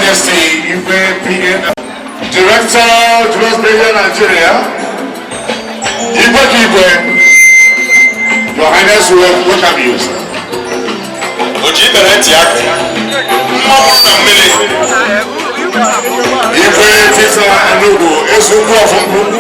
Majesty Igwe PN, Director, Julius Berger Nigeria, Igwe Igwe, Your Highness, we welcome you, sir. O ji ibere ntị aka mma bụrụ na mmiri. Igwe Peter Enugu, Ezukwu of Mbukwu.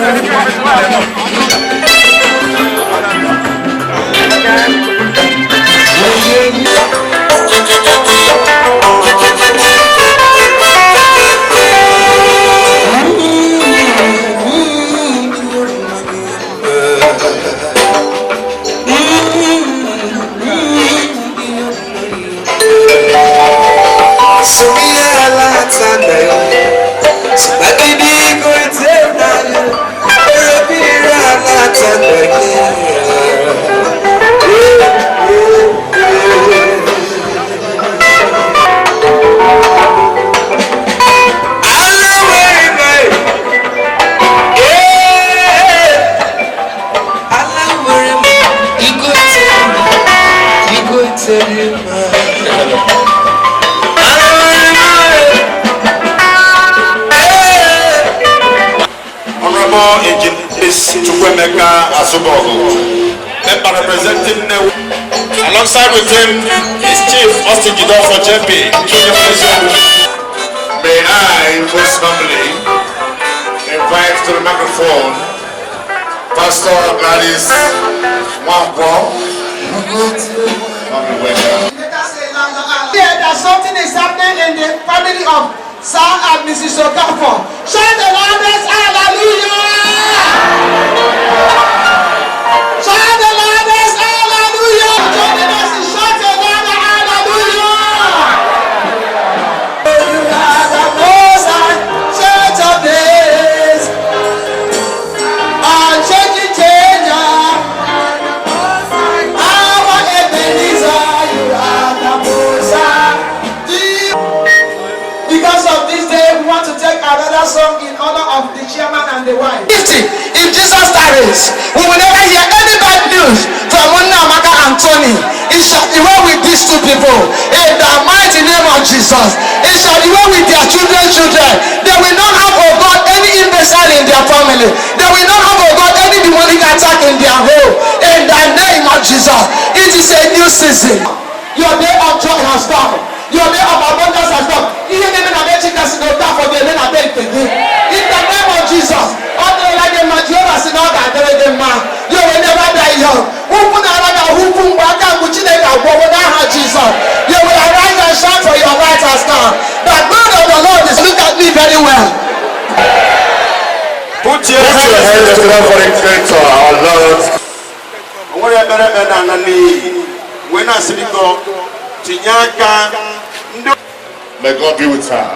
Honorable Engineer Chukwuemeka Azubogu, member representing Nnewi. Alongside with him is Chief Austin Jideofor JP. May I most humbly invite to the microphone Pastor Gladys Nwankwo. Mommy, welcome. Here that something is happening in the family of Sir and Mrs. Okafor. Shout the loudest hallelujah! Shout the loudest hallelujah! Joining us in shout a louder hallelujah! You are the most high, Church of days, unchanging changer. Our Ebenezer, you are the most high. Because of this day, we want to take another song in honor of the chairman and the wife. 50. If Jesus tarries, we will never hear any bad news from Nnamaka and Tony. It shall be well with these two people. In the mighty name of Jesus. It shall be well with their children's children. They will not have, oh God, any imbecile in their family. They will not have, oh God, any demonic attack in their home. In the name of Jesus. It is a new season. Your day of joy has come. Your day of abundance has come. Ihe na-eme na be Chika si na Okafor ga-eme na be nke gị. In the name of Jesus. Ọ dịrịla gị mma, Jehova sị na ọ ga-adịrị gị mma. Ya wee never die young. Ụkwụ na-ara gị ahụ ukwu mgbe aka mgbu Chineke agwọwo n'aha Jizọs. You will arise and shine, for your light has come. The glory of the Lord is, look at me very well. Put your Put your hands hands together for the Creator, our Lord. O nwere ekpere ekpe na-ana n'iyi wee na-asị biko tinye aka ndị. May God be with her.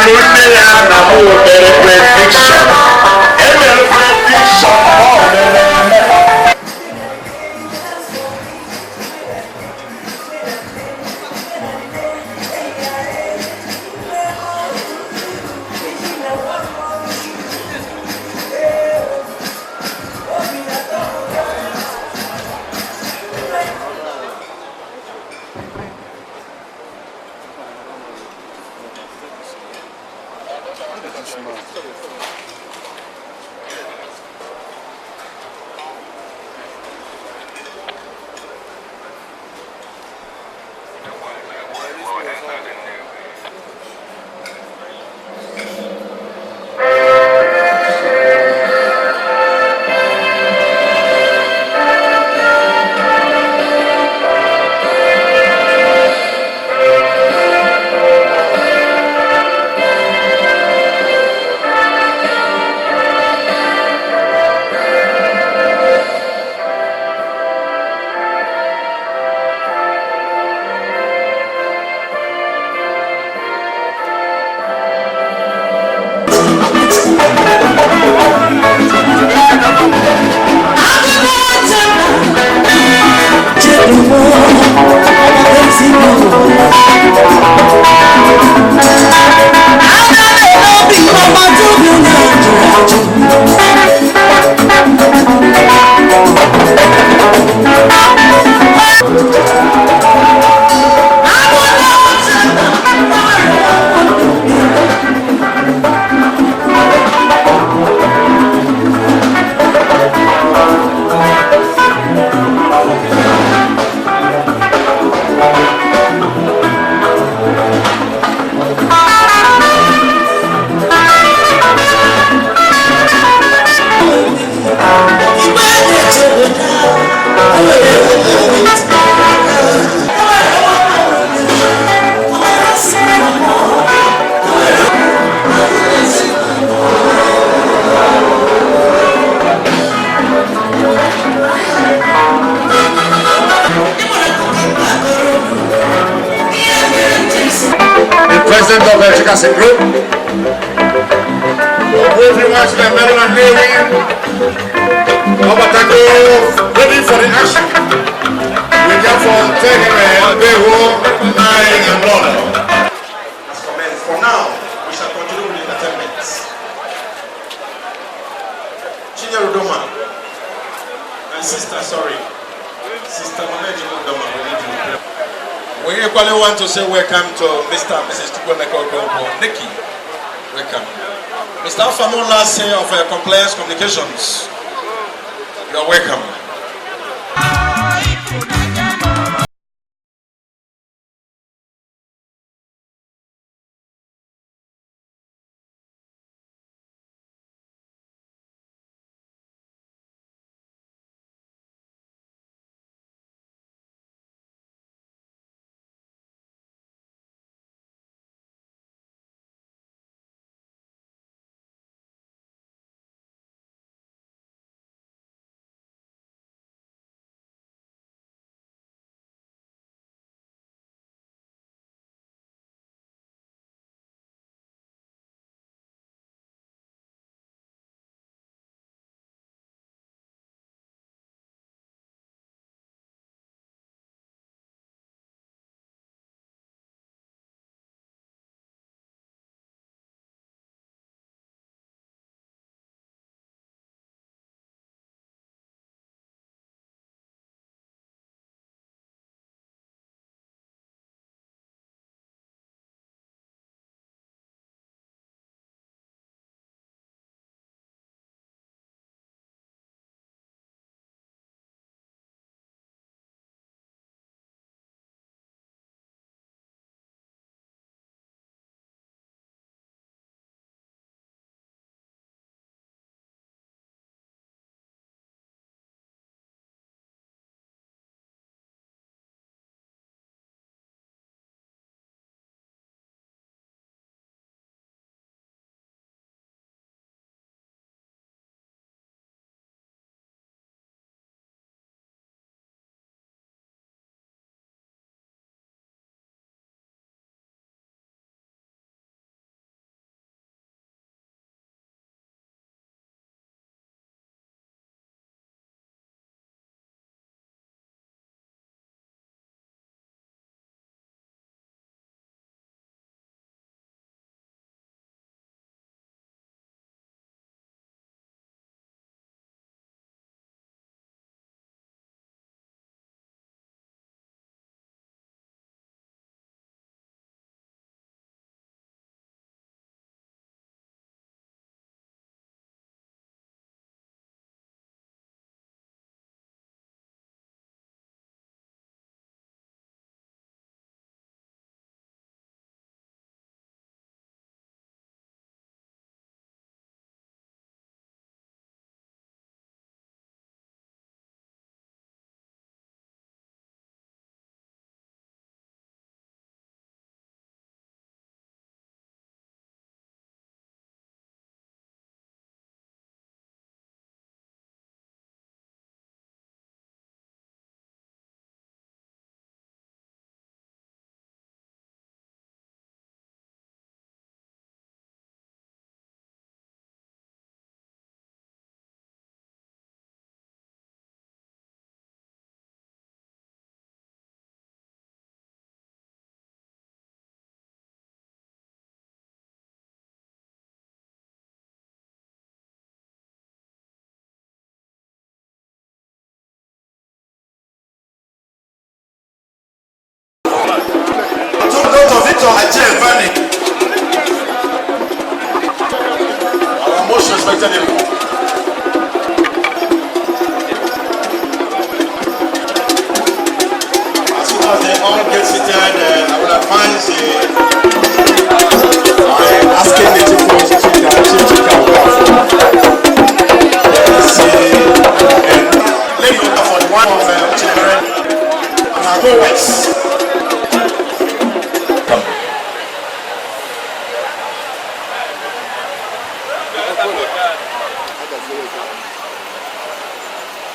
Nne ya na mụ mere prediction, emere prediction, ọ mere eme. The president of the Chikasi Group, ready for the action. We therefore take Beho, Nine, and Lord. As commenced. For now, we shall continue with the entertainment. Chinyere Udoma, my sister, sorry, Sister Mama Udoma, we need you. We equally want to say welcome to Mr. and Mrs. Chukwuemeka Okonkwo. Nikki, welcome. Mr. Famola say of Compliance Communications, you are welcome.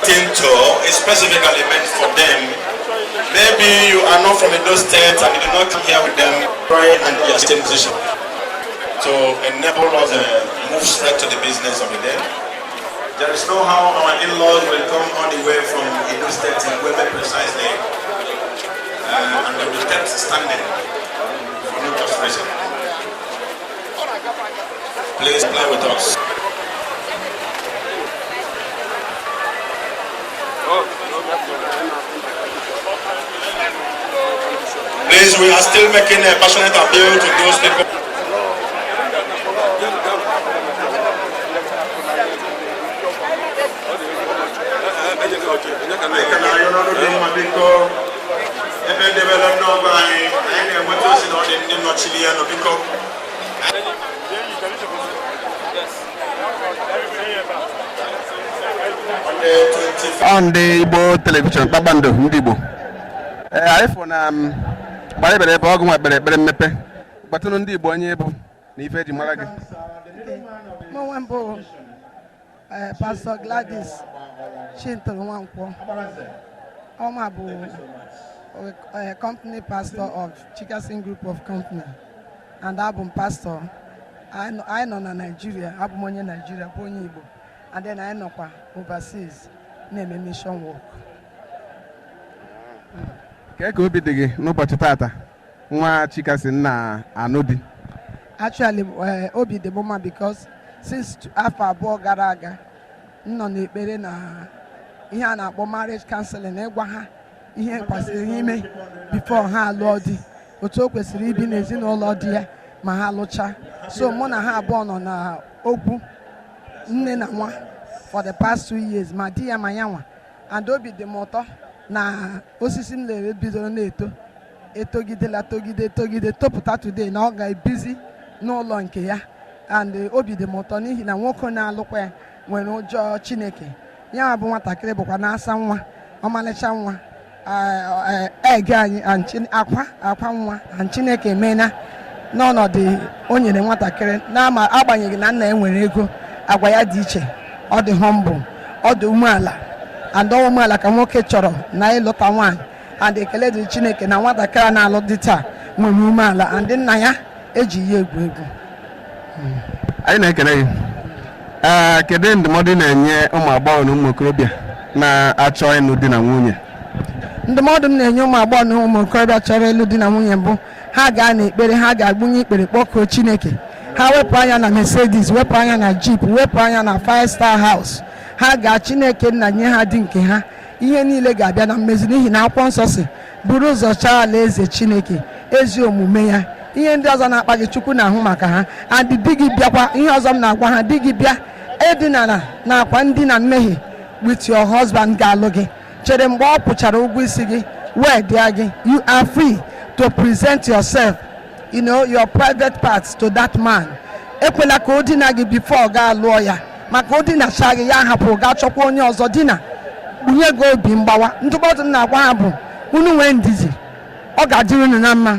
Into is specifically meant for them. Maybe you are not from Edo State and you did not come here with them. Try and be a same position to enable us move straight to the business of the day. There is no how our in-laws will come all the way from Edo State in Weme precisely, and they will be kept standing for no just reason. Please play with us. Please, we are still making a passionate appeal to those people. Anyị ka na-arịọ n'ọnụ dị mma, biko, ebe edebela ndị ọgọ anyị, anyị na-enweta ozi na ọ dị ndị nọchiri ya nọ, biko. On the 25th Ọ ndị Igbo Television Kpakpando ndị Igbo. Ee, anyị fụ na mgbe anyị bịara ebe ọgụ nwa kpere ekpere mmepe. Gbatụnụ ndị Igbo onye bụ na ife eji mara gị. Mụ onwe m bụ Pastor Gladys Chintoro Nwankwọ. Ọma bụ company pastor of Chikason Group of Company and abụ m pastor. Anyị nọ na Nigeria, abụ m onye Nigeria, bụ onye Igbo, and then anyị nọkwa overseas na-eme mission work. Kee ka obi dị gị n'ụbọchị tata nwa Chikason na anụ di? Actually, obi dị m mma because since afọ 2 gara aga m nọ n'ekpere na ihe a na-akpọ marriage counseling, ịgwa ha ihe kwesịrị ime before ha alụọ di, otu o kwesịrị ibi n'ezinụlọ di ya ma ha lụchaa. So mụ na ha abụọ nọ na okwu nne na nwa for the past 2 years, ma di ya ma ya nwa, and obi dị m ụtọ na osisi m lere bidoro na-eto, etogidela, togide, togide, topụta today na ọ ga-ebizi n'ụlọ nke ya. And obi dị m ụtọ n'ihi na nwoke na-alụkwa ya nwere ụjọ Chineke. Ya bụ nwatakịrị bụkwa na-asa nwa, ọmalịcha nwa ege anyị and akwa akwa nwa, and Chineke emeela n'ọnọdụ o nyere nwatakịrị na agbanyeghị na nna ya nwere ego, agwa ya dị iche, ọ dị humble, ọ dị umeala, and ọ umeala ka nwoke chọrọ na ịlụta nwaanyị. And ekele dị Chineke na nwatakịrị a na-alụ dị taa nwere umeala, and nna ya eji ya egwu egwu. Anyị na-ekele gị. Ee, kedu ndụmọdụ ị na-enye ụmụ agbọghọ na ụmụ okorobịa na-achọ ịnụ di na nwunye? Ndụmọdụ m na-enye ụmụ agbọghọ na ụmụ okorobịa chọrọ ịlụ di na nwunye bụ ha gaa n'ekpere, ha ga-agbunye ikpere kpọkuo Chineke. Ha wepụ anya na Mercedes, wepụ anya na Jeep, wepụ anya na five star house. Ha gaa, Chineke nna nye ha di nke ha, ihe niile ga-abịa na mmezi, n'ihi na Akwụkwọ Nsọ si buru ụzọ chọọ alaeze Chineke, ezi omume ya, ihe ndị ọzọ na-akpa gị, Chukwu na-ahụ maka ha. And di gị bịakwa, ihe ọzọ m na-agwa ha, di gị bịa, edinara na akwa ndina mmehie with your husband ga-alụ gị. Chere mgbe ọ kwụchara ụgwọ isi gị wee dịa gị. You are free to present yourself, your private parts to that man. Ekwela ka o dina gị before gaa lụọ ya, maka o dinacha gị, ya hapụ gaa chọkwa onye ọzọ dina, bunye gị obi mgbawa. Ndụmọdụ m na-agwa ha bụ unu nwee ndidi, ọ ga-adịrị unu na mma.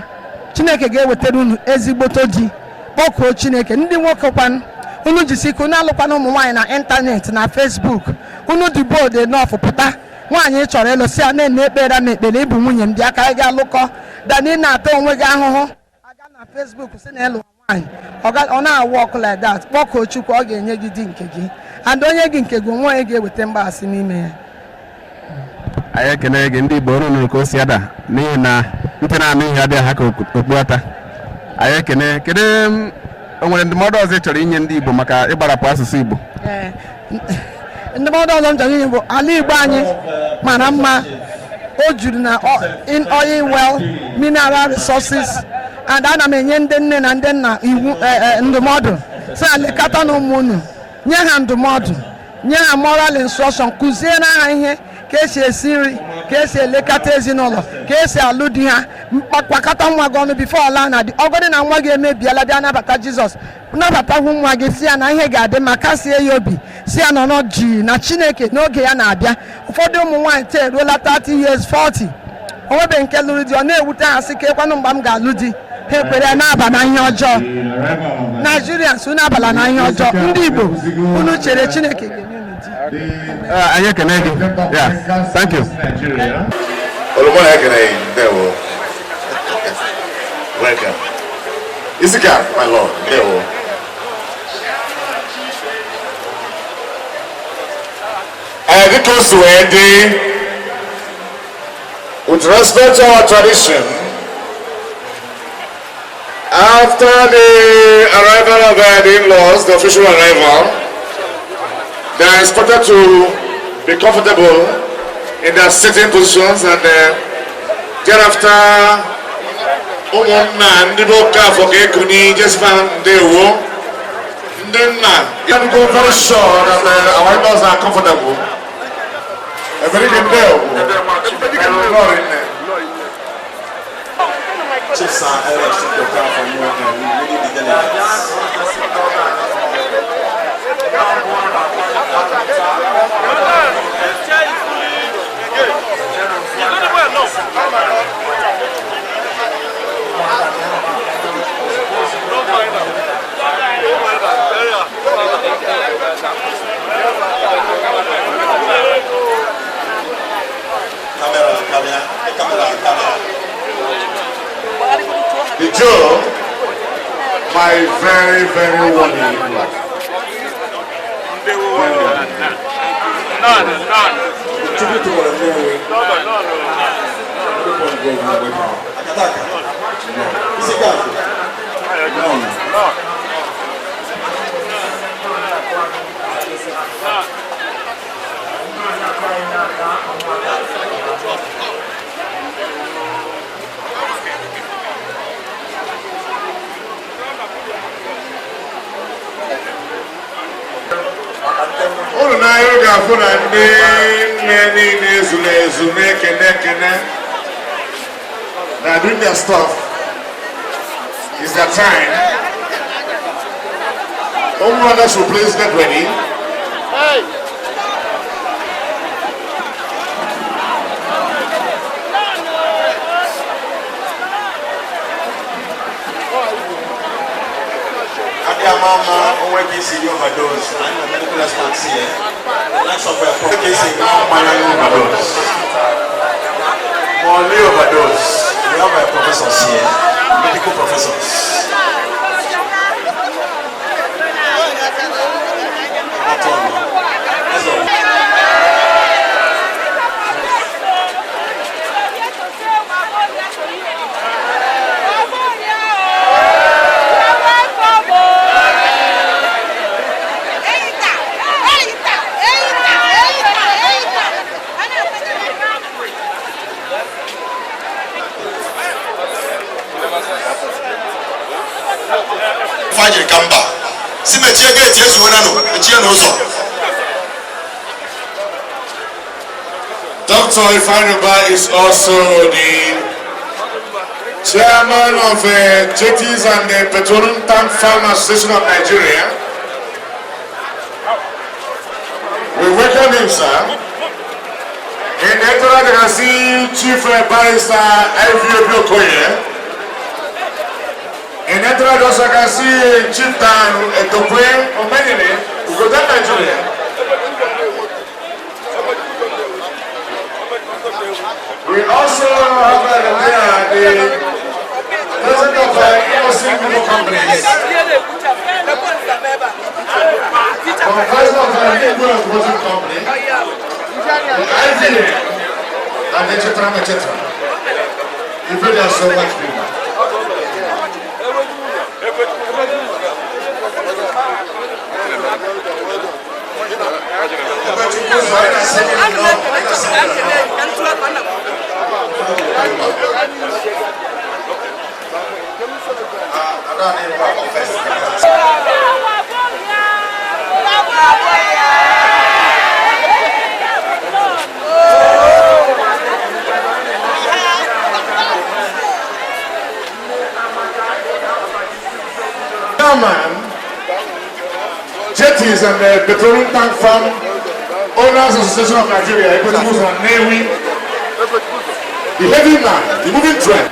Chineke ga-ewetara unu ezigboto di. Kpọkuo Chineke. Ndị nwoke kwanụ, unu jisi ike, unu alụkwana ụmụ nwaanyị na ịntanetị na Facebook. Unu dị bold enough, pụta, nwaanyị ị chọrọ ịlụ, si ya na-ene ekpere m ekpere ịbụ nwunye m, dị aka anyị ga-alụkọ dana. Ị na-ata onwe gị ahụhụ aga na Facebook si na ịlụ nwaanyị, ọ na-awụ ọkụ like that. Kpọkuo Chukwu, ọ ga-enye gị di nke gị, and onye gị nke gị onwe onye ga-eweta mgbaghasị n'ime ya. Anyị ekele gị. Ndị Igbo, unu nụrụ ka o si ada, n'ihi na ntị na-anụ ihe adịghị ha ka okpu ata. Anyị ekene. Kedu o nwere ndụmọdụ ọzọ ị chọrọ inye ndị Igbo maka ịgbarapụ asụsụ Igbo? Ee, ndụmọdụ ọzọ m chọrọ inye bụ ala Igbo anyị mara mma, o juru na in oil well, mineral resources, and ana m enye ndị nne na ndị nna iwu, ndụmọdụ si na lekọta na ụmụ unu, nye ha ndụmọdụ, nye ha moral instruction, kụziere ha ihe, ka esi esi nri, ka esi elekọta ezinụlọ, ka esi alụ di. Ha kpakọta nwa gị ọnụ before ọla na di. Ọgọdị na nwa gị emebiela, bịa nabata Jizọs, nabatakwu nwa gị, si ya na ihe ga-adị mma, kasie ya obi, si ya nọ jii na Chineke n'oge ya na-abịa. Ụfọdụ ụmụ nwaanyị taa eruola 30 years, 40, onwebe nke lụrụ di. Ọ na-ewute ha, sị ka ekwanụ mgbe m ga-alụ di. Ha ekwere na-aba na ihe ọjọọ. Nigerians, unu abala na ihe ọjọọ. Ndị Igbo, unu chere Chineke ga-enye unu di. Anyị ekene gị. Yeah, thank you. Olùmọ̀ ekene yìí, ndewo. Welcome. Isika, my lord, ndewo. Dịka o si wee dị, with respect to our tradition, after the arrival of the in-laws, the official arrival, they are expected to be comfortable in their sitting positions and thereafter ụmụnna ndị bụ Okafọ ga-ekuni jesfa ndewo ndị nna ya go very sure that our in-laws are comfortable. Everything ndewo. Lord, nne. Chief Sir Alex Chikokafo, leading the delegates. Camera, camera, camera, camera. The Joe, my very, very warm in-law. Tribute to Nnewi. Akataka. Isikafu. None. Unu n'anya ga-afụ na ndị nne niile ezuru ezu na-ekene ekene na doing their stuff. Is their time. Ụmụada should please get ready. Adị ama ama onwe ka esi eri overdose. Anyị na medical experts here. The likes of ka esi ṅụọ mmanya na overdose. Ma ọ lie overdose. We have professors here, medical professors. Not all, no. That's all. Eita! Eita! Eita! Eita! Eita! Fajiri ka mba si mechie gate ezuonanụ mechie n'ụzọ. Dr. Ifeanyi is also the chairman of Jetties and the Petroleum Tank Farm Association of Nigeria. We welcome him, sir. In the entourage, you can see Chief Barrister I.V. Okoye. In the entourage, also I can see Chief Dan Etokwe Omenyele, Ugoda, Nigeria. We also have there the president of Innocent Group of Companies, comprised of Igbo Exporting Company, the IVA, and etc. etc. You've heard so much people. Chairman, Jetties and the Petroleum Tank Farm Owners Association of Nigeria, Equity and Nnewi, the heavy man, the moving trend.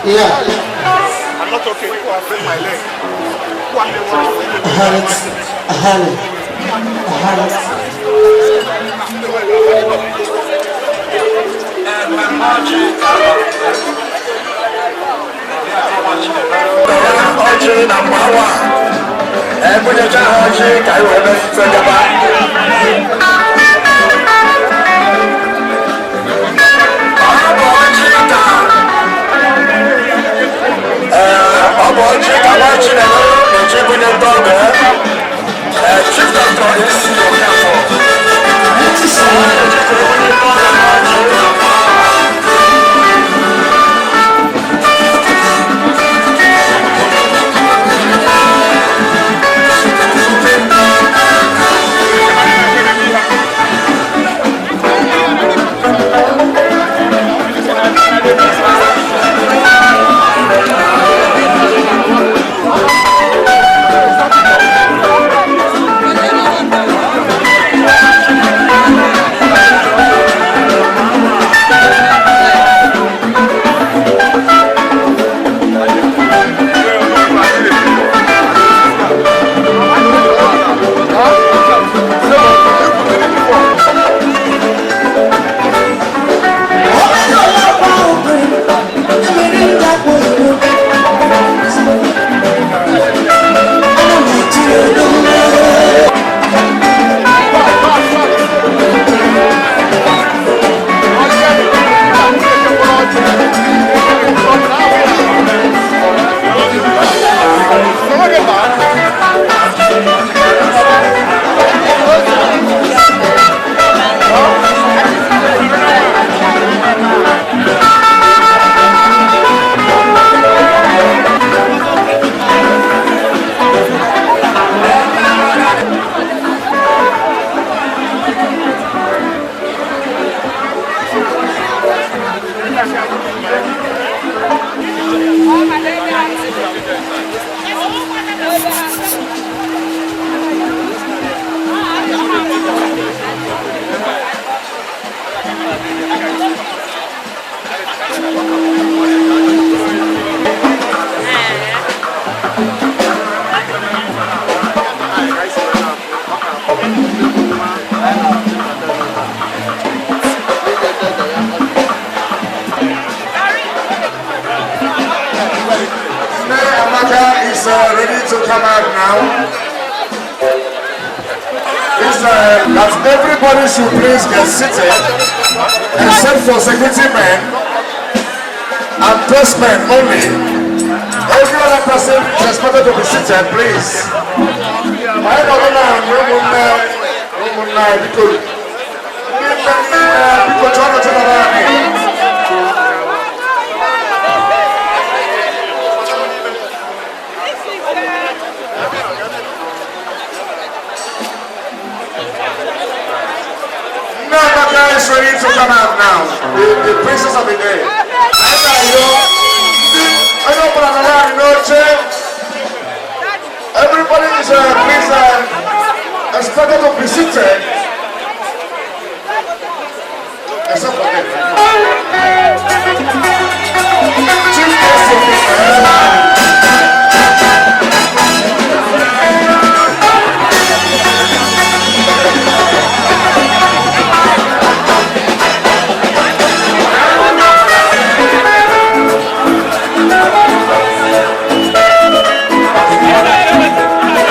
Yeah. I'm not okay. Go and break my leg. Go and Ahalit. Ahalit. Ahalit. Ọjị na mgbawa ebunyecha ha ọjị ka anyị wee mee ife gaba. Ọ bụ ọjị ka ee, ọ bụ ọjị ka nwa Chineke na-eji bunye ndị ọgọ ya. Ee, Chief Doctor A.C. Okafor. Ọ na-eji ka ebunye ndị ọgọ ya ọjị na mgbawa. Nne Amaka is ready to come out now. It's, that everybody should please get seated, except for security men and pressmen only. Every other person is expected to be seated, please. Anyị nọrọ na ụmụnne ụmụnne anyị biko ndị nne niile biko chọọ nọchị nọrọ anyị. Nne Amaka is ready to come out now, the princess of the day. Anyị na-arịọ ndị onye ọbụla nọrọ anyị n'oche. Everybody is please expected to be seated. Except for them. Chief guest of the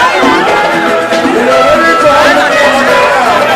We are ready to have the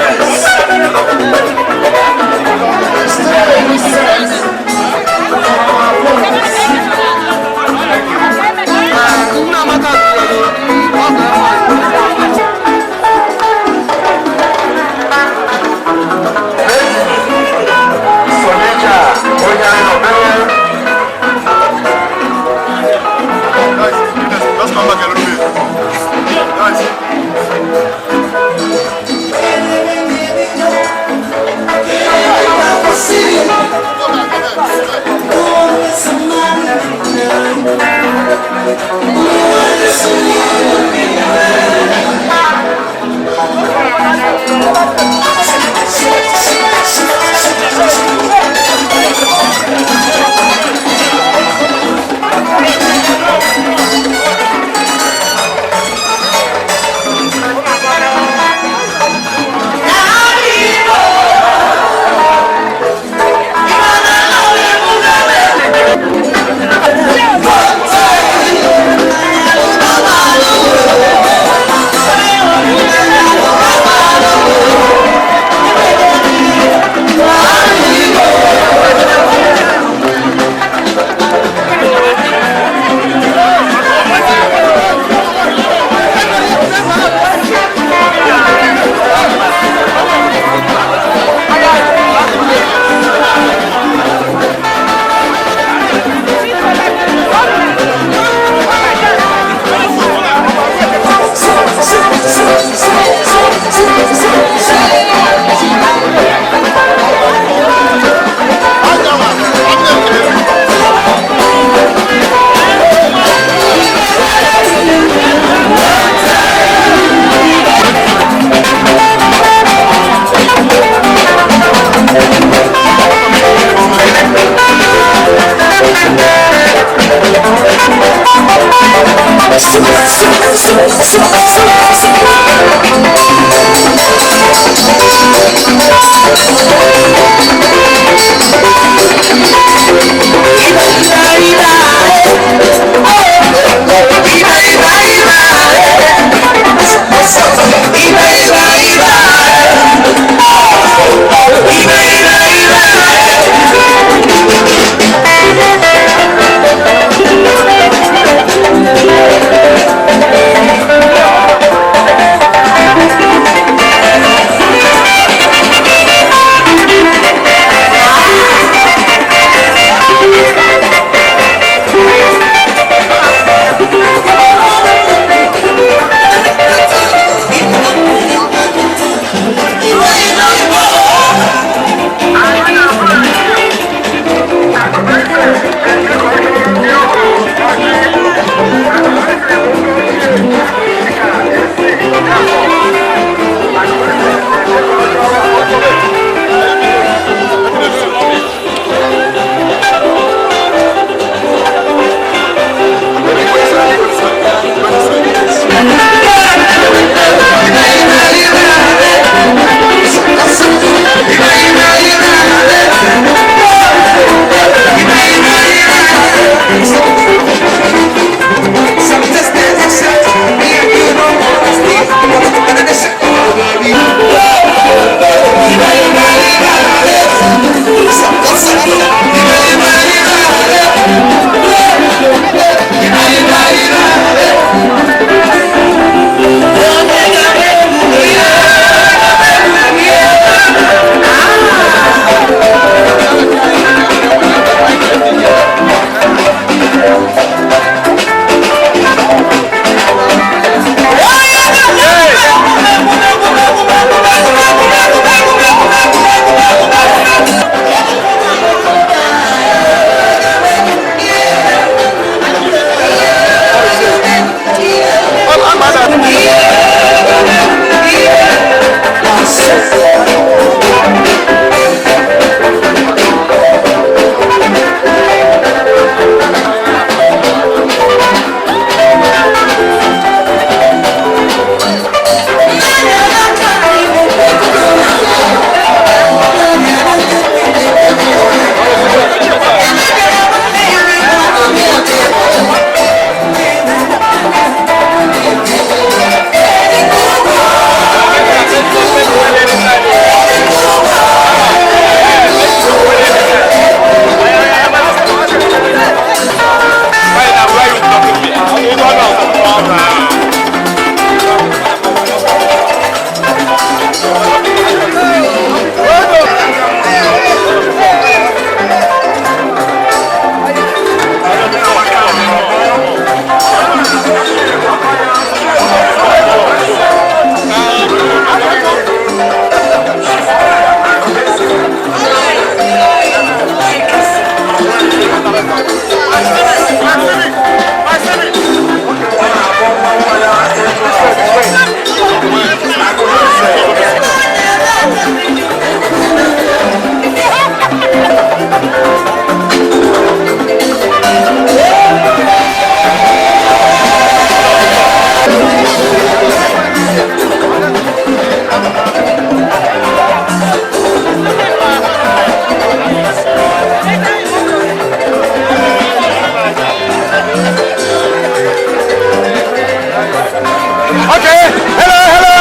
Okay, hello, hello.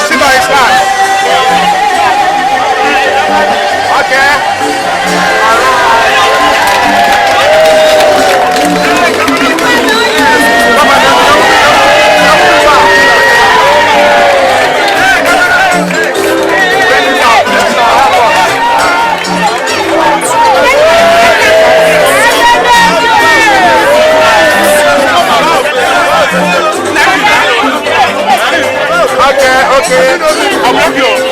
Sit by his hand. Okay. Okay, okay.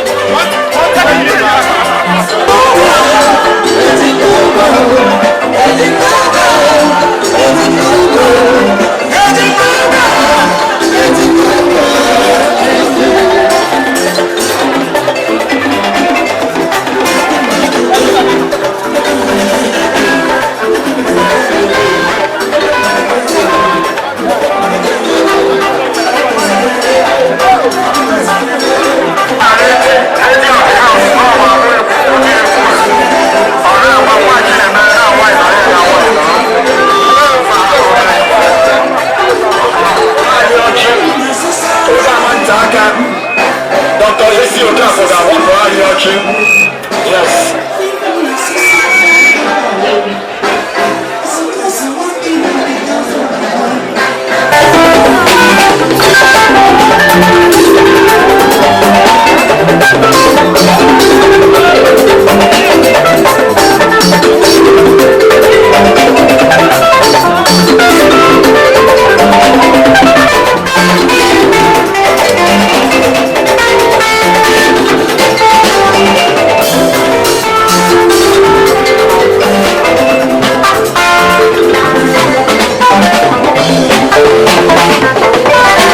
Dr. Esi Okafor ga-agbapụ anyị ọchị. Yes.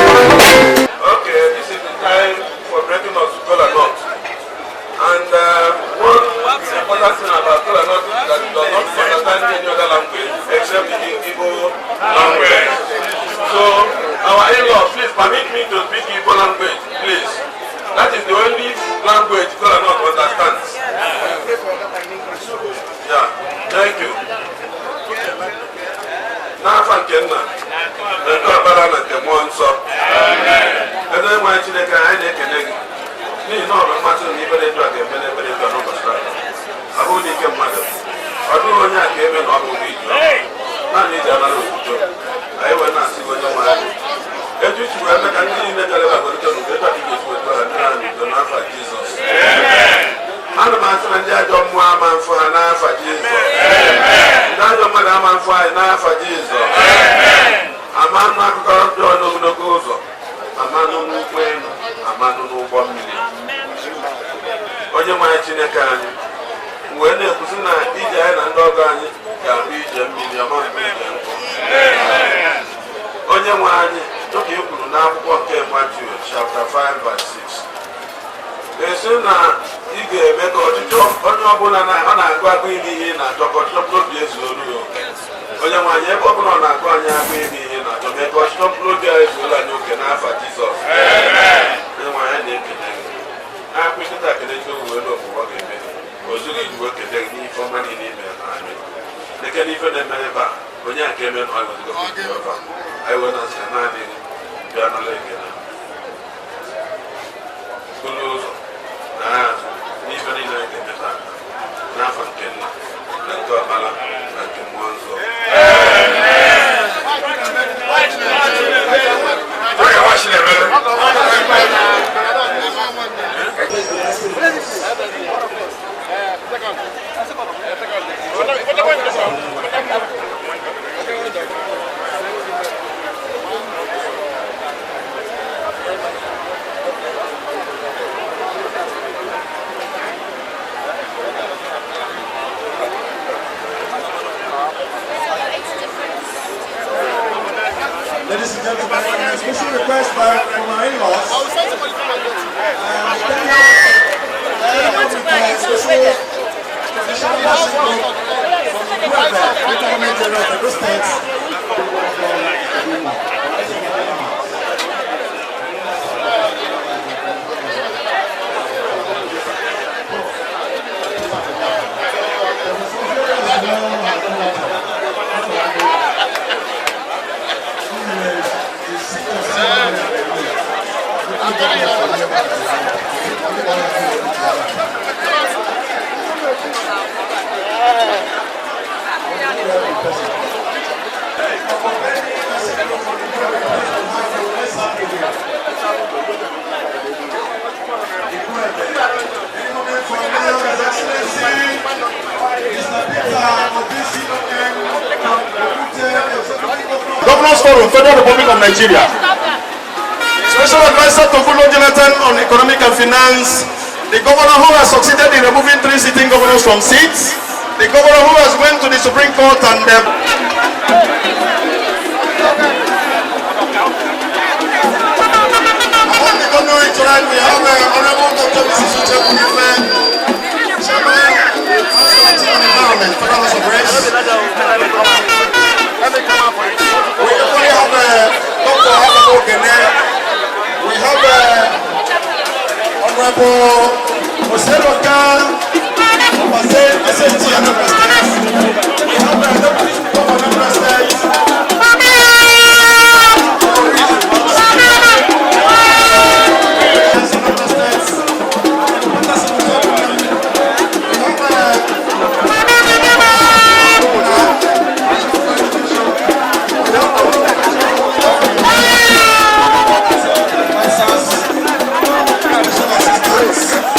Okay, this is the time for breaking of kola nut. And one important thing about kola nut is that it does not understand any other language except the Igbo language. So, our in-law, please permit me to speak Igbo language, please. That is the only language kola nut understands. Yeah, thank you. N'afa nke nna, na nke ọkpara na nke mmụọ nsọ. Eze nwe anyị Chineke anyị na-ekele gị n'ihi na ọ bụ mmasị na ibere etu a ga-eme n'ebere etu a n'ụbọchị taa. Ọ bụghị n'ike mmadụ, ọ dịghị onye a ka eme na ọ bụ gị iji naanị iji anara otuto anyị wee na-asị gị onye nwe anyị etu isi wee mee ka ndị niile bịara ebe a werute n'udo ebe a ka ị ga-esi weta ha dịrị anyị udo n'afa Jizọs. Ana m asị na ndị ajọ mmụọ ama mfụ ha n'afa Jizọs. Ndị ajọ mmadụ ama mfụ anyị n'afa Jizọs. Ama nụ akụkọ ọjọọ n'ogologo ụzọ, amanụ n'ụgbọelu, amanụ n'ụgbọ mmiri. Onye nwe anyị Chineke anyị wee na-ekwusi na ije anyị na ndị ọgọ anyị ga-abụ ije mmiri ọma mbụ ije nkụ. Onye nwe anyị dịka e kwuru n'akwụkwọ nke Matiu chapter 5 verse 6 esi na ị ga-eme ka ọchịchọ onye ọbụla ọ na-agụ agụ ime ihe ị na-achọ ka ọchịchọ mkpụrụ obi ezuolu ya oke. Onye nwe anyị ebe ọbụla ọ na-agụ anyị agụ ime ihe ị na-achọ mee ka ọchịchọ mkpụrụ obi anyị zuolu anyị oke n'afa Jizọs. Onye nwe anyị na-ekele gị akwụsịta kelechi owu elu ọgbụgbọ ga-eme ozugbo iji wee kele gị n'ife ọma niile ime na anyị eke n'ife na-eme ebe a onye a ka eme na ọ gọzigo Jehova anyị wee na-asị na naanị gị bịa nara ekele buru ụzọ na azụ n'ife niile anyị ga-eme taa n'afọ nke nna na nke ọkpara na nke mmụọ nsọ. request from our in-laws. Traditional leadership group from Ikwuebe, local government area of Edo State. Any moment from now, His Excellency, Mr. Peter Obi, CON, Okwute, Executive Governor. Governors Forum, Federal Republic of Nigeria. Special Advisor to Goodluck Jonathan on Economic and Finance, the governor who has succeeded in removing three sitting governors from seats, the governor who has went to the Supreme Court and among the governor tonight we have Honorable Dr. Mrs. Uche Ekwunife, Chairman, House Committee on Environment, Federal House of Reps. We equally have Dr. Agabo Ogene. We have Honorable Oseloka Obase, SSG Anambra State. We have Deputy Speaker of Anambra State. Anambra State. We have advisors, special assistants.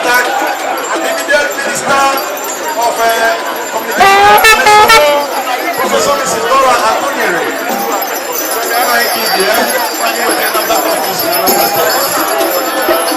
NAFDAC, and the immediate Minister of Communication, Professor Mrs. Dora Akunyili. Thank you, dear. Thank you, NAFDAC office in Anambra State.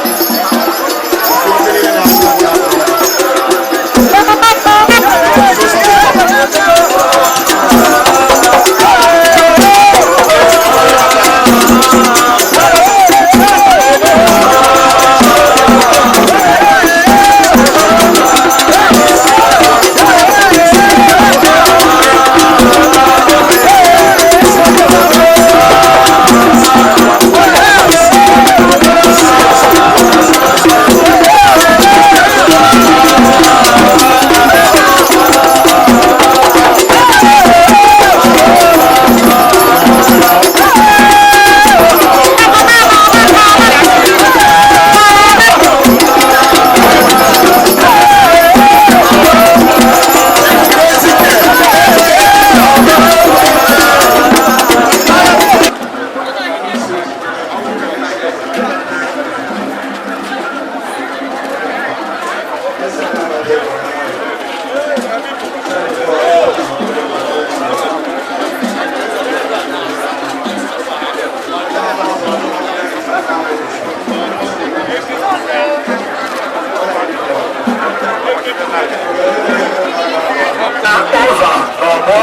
Ụzọ n'ọgbọ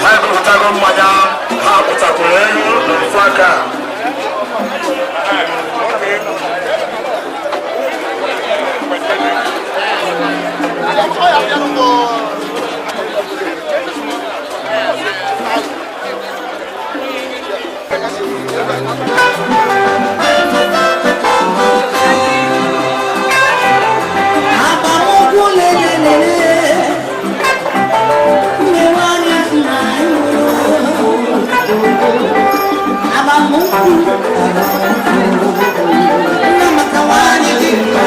ha ebupụtago mmanya, ha pụtakwara elu n'ofu aka. Agbamụkwụ lelelele mmewe anya nna agbamụkwụ nna maka nwanyị dị mma.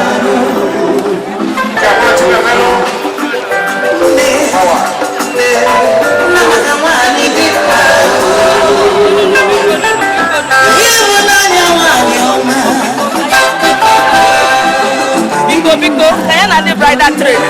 Nne, nne, nna maka nwanyị dị mma. Ịhụnanya nwanyị ọma. Biko, biko, ka ya na ndị bridal train.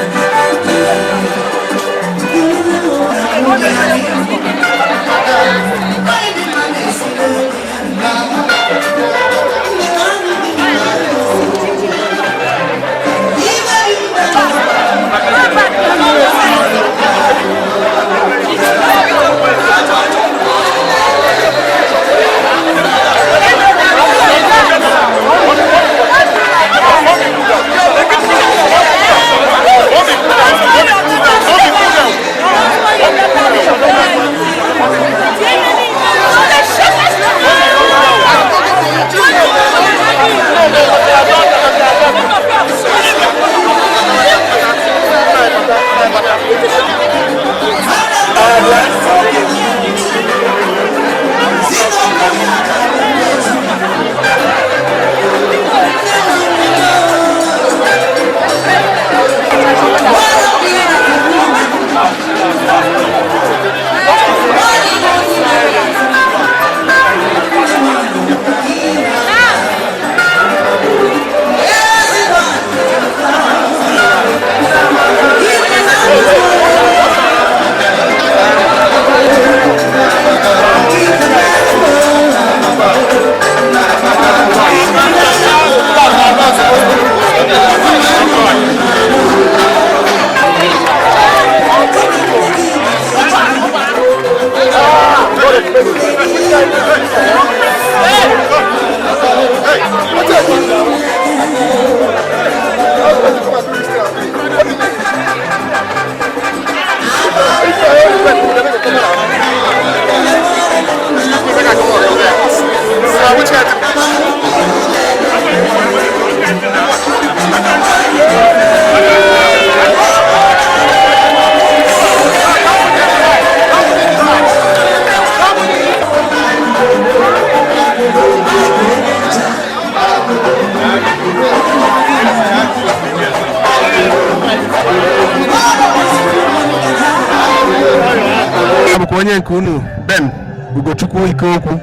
Ọ bụkwa onye nke unu, Ben Ugochukwu Ikeokwu.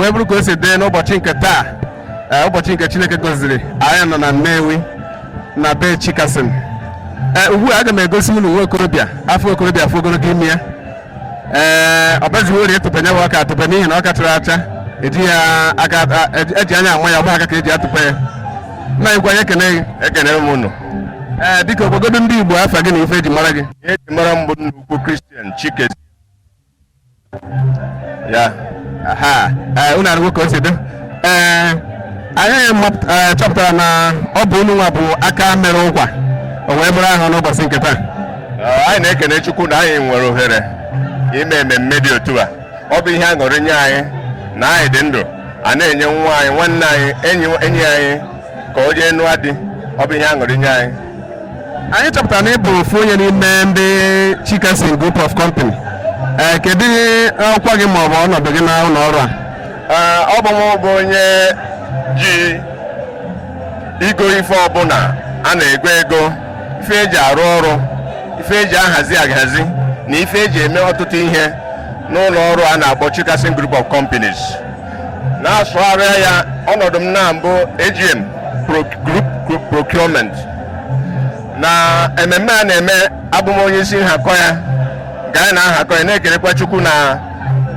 Wee bụrụ ka o si dị n'ụbọchị nke taa. Ee, ụbọchị nke Chineke gọziri anyị nọ na Nnewi na be Chikason. Ee, ugbu a aga m egosi unu nwa okorobịa, afọ okorobịa, afọ ogologo imi ya. Ee, ọ bazighị uru ịtụpe nya bụ ọka atụpe n'ihi na ọka chara acha eji ya aka, eji anya ama ya, ọ bụ aka ka eji atụpe ya. Nna anyị, gwa anyị, ekene gị. Ekene m unu. Ee, biko gwagodo ndị Igbo afa gị na ife eji mara gị. Ihe eji mara m bụ nnukwu Christian Chikezi ya. Aha, ee, unu arụgo ka o si dị. Ee, anyị chọpụtara na ọ bụ unu nwa bụ aka mere ụkwa o wee bụrụ ahụ n'ụbọchị nke taa. Anyị na-ekene Chukwu na anyị nwere ohere ime mmemme dị otu a. Ọ bụ ihe aṅụrị nye anyị na anyị dị ndụ a na-enye nwa anyị, nwanne anyị, enyi anyị ka o jee nụọ di. Ọ bụ ihe aṅụrị nye anyị. Anyị chọpụtara na ị bụ ofu onye n'ime ndị Chikason Group of Company. Ee, kedu ọkwa gị ma ọ bụ ọnọdụ gị na ụlọ ọrụ a? Ee, ọ bụ mụ bụ onye ji igo ife ọbụla a na-ego ego, ife eji arụ ọrụ, ife eji ahazi ahazi na ife eji eme ọtụtụ ihe n'ụlọ ọrụ a na-akpọ Chikason Group of Companies. Na-asụgharịa ya, ọnọdụ m na mbụ AGM Group Procurement. Na ememme a na-eme, abụ m onye isi nhakọ ya ga anyị na-ahakọ ya. Na-ekelekwa Chukwu na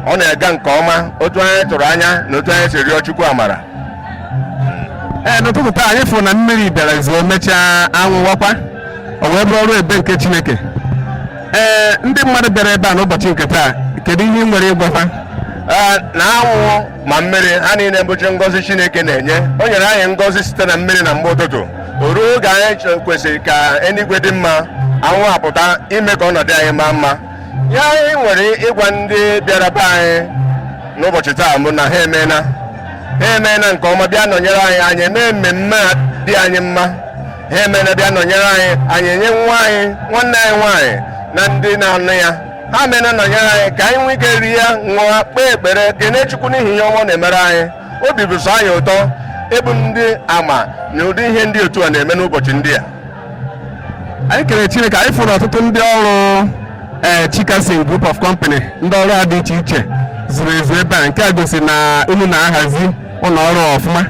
ọ na-aga nke ọma otu anyị tụrụ anya na otu anyị si rịọ Chukwu amara. Ee, n'ụtụtụ taa anyị fụrụ na mmiri bịara zoo, mechaa anwụ wakwa, o wee bụrụ ọrụ ebe nke Chineke. Ee, ndị mmadụ bịara ebe a n'ụbọchị nke taa, kedu ihe ị nwere ịgwakwa? Ee, na anwụ ma mmiri ha niile bụchi ngọzi Chineke na-enye. O nyere anyị ngọzi site na mmiri na mgbe ụtụtụ. O ruo oge anyị kwesịrị ka eluigwe dị mma, anwụ apụta ime ka ọnọdụ anyị maa mma. Ya anyị nwere ịgwa ndị bịara be anyị n'ụbọchị taa mbụ na ha emeela nke ọma bịa nọnyere anyị, anyị eme mmemme a dị anyị mma. Ha emeela bịa nọnyere anyị, anyị enye nwa anyị, nwanne anyị nwaanyị na ndị na-anụ ya. Ha meela nọnyere anyị ka anyị nwee ike rie, ṅụọ, kpee ekpere, kene Chukwu n'ihi ihe ọma ọ na-emere anyị. Obi bụ sọ anyị ụtọ ịbụ ndị ama na ụdị ihe ndị otu a na-eme n'ụbọchị ndị a. Anyị kere Chineke. Anyị fụrụ ọtụtụ ndị ọrụ ee Chikason Group of Company, ndị ọrụ a dị iche iche zuru ezu ebe a. Nke a gosi na unu na-ahazi ụlọ ọrụ ọfụma.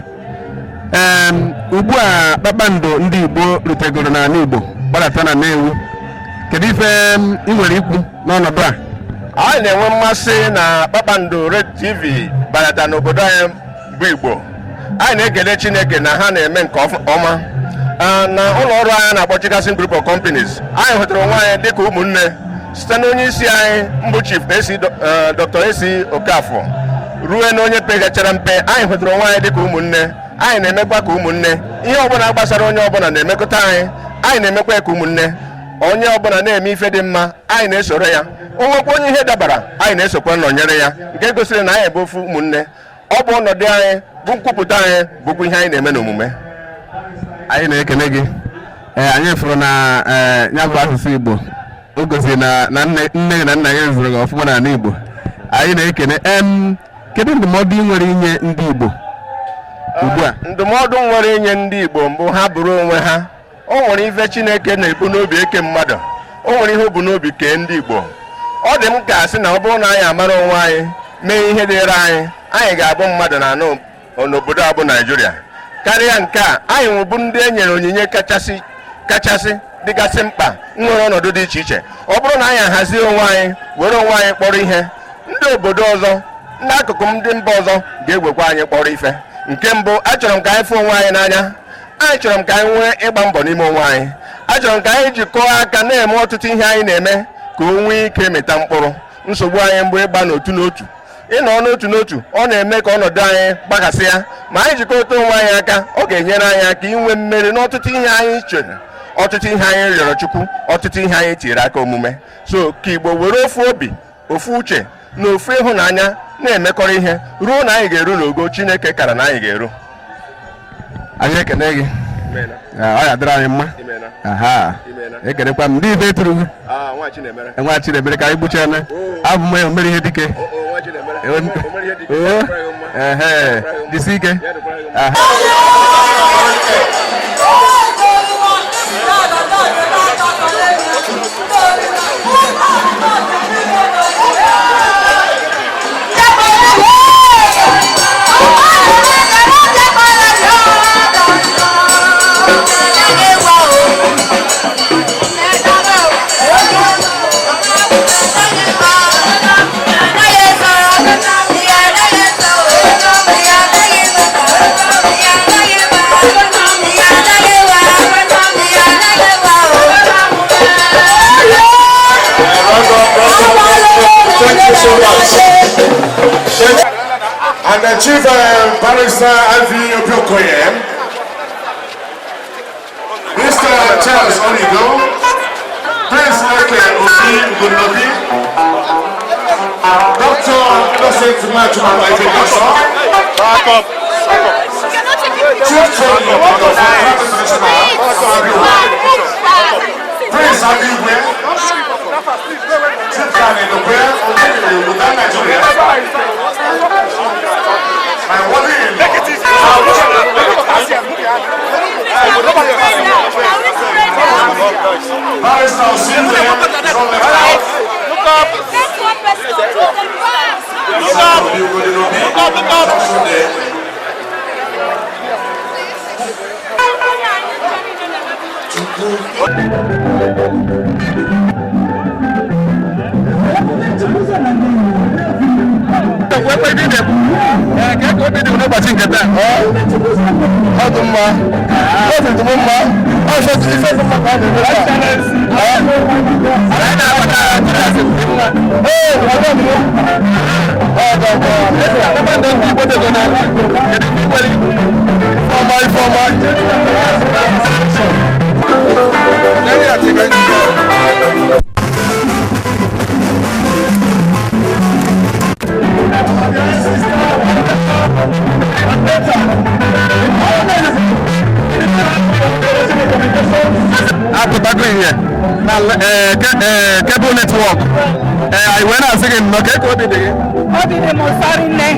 Ee, ugbu a kpakpando ndị Igbo rutegoro n'ala Igbo gbadata na Nnewi, kedu ife ị nwere ikwu n'ọnọdụ a? Anyị na-enwe mmasị na Kpakpando Red TV barata n'obodo anyị bụ Igbo. Anyị na-ekele Chineke na ha na-eme nke ọma. Na ụlọ ọrụ anyị na-akpọ Chikason Group of Companies, anyị hụtara onwe anyị dịka ụmụnne site na onye isi anyị mbụ Chief AC Dr. AC Okafor ruo na onye pegachara mpe. Anyị hụtara onwe anyị dịka ụmụnne. Anyị na-emekwa ka ụmụnne. Ihe ọbụla gbasara onye ọbụla na-emekọta anyị, anyị na-emekwa ya ka ụmụnne. Onye ọbụla na-eme ife dị mma, anyị na-esoro ya. O nwekwa onye ihe dabara, anyị na-esokwa nọnyere ya, nke gosiri na anyị bụ ofu ụmụnne. Ọ bụ ọnọdụ anyị bụ nkwupụta anyị, bụkwa ihe anyị na-eme n'omume. Anyị na-ekene gị. Ee, anyị fụrụ na ee ya bụ asụsụ Igbo o gosiri na nne gị na nna gị zụrụ gị ọfụma n'ala Igbo. Anyị na-ekene. Kedu ndụmọdụ ị nwere inye ndị Igbo ugbu a? Ndụmọdụ m nwere inye ndị Igbo mbụ, ha bụrụ onwe ha. O nwere ife Chineke na-ebu n'obi eke mmadụ, o nwere ihe o bu n'obi kee ndị Igbo. Ọ dị m ka asị na ọ bụrụ na anyị amara onwe anyị, mee ihe dịrị anyị, anyị ga-abụ mmadụ na anụ n'obodo a bụ Naijiria. Karịa nke a, anyị nwebụ ndị e nyere onyinye kachasị kachasị dịgasị mkpa nwere ọnọdụ dị iche iche. Ọ bụrụ na anyị ahazie onwe anyị, were onwe anyị kpọrọ ihe, ndị obodo ọzọ, ndị akụkụ ndị mba ọzọ ga-ewekwa anyị kpọrọ ife. Nke mbụ, achọrọ m ka anyị fụ onwe anyị n'anya. Anyị chọrọ m ka anyị nwee ịgba mbọ n'ime onwe anyị. Achọrọ m ka anyị jikọọ aka na-eme ọtụtụ ihe anyị na-eme ka o nwee ike mịta mkpụrụ. Nsogbu anyị mbụ, ịgba n'otu n'otu, ịnọ n'otu n'otu, ọ na-eme ka ọnọdụ anyị gbakasịa. Ma anyị jikọta onwe anyị aka, ọ ga-enyere anyị aka inwe mmeri n'ọtụtụ ihe anyị chere, ọtụtụ ihe anyị rịọrọ Chukwu, ọtụtụ ihe anyị tinyere aka omume. So ka Igbo were ofu obi, ofu uche na ofu ịhụnanya na-emekọrọ ihe ruo na anyị ga-eru n'ogo Chineke kara na anyị ga-eru. Anyị ekene gị. Ọ ya dịrị anyị mma. Aha, ekenekwa m ndị ibe tụrụ gị. Nwa Chinemere, ka anyị gbuchana. Abụ m omere ihe dike. Ehe, jisi ike. Aha. Chief Barrister Ivy Obiokoye, Mr. Charles Onigo, Prince Eke Obi Ugonobi, Dr. Innocent Machuma Ifedaso, Chief Tony of Prince Adigwe, Chief Kane Dokwe, Obi Uganda, Nigeria. My worthy in-law, Barrister Osinwe, is all left out. Look up. Look up. Look up, look up. N'ụbọchị nke taa, Ọ dị mma, ọ dị m mma, ọ ife ife dị mma ka a na-eme taa. Anyị na-abata Chikasị dị mma. Ee, ọ dị mma. Ọ dị mma. Kpakpando ndị Igbo dego na kedu ndị nwere ikwu? Ifeọma, ifeọma. Apụtago ihe na cable network. Ee, anyị wee na-asị gị nnọọ. Ka obi dị gị? Obi dị m ụsọ rinne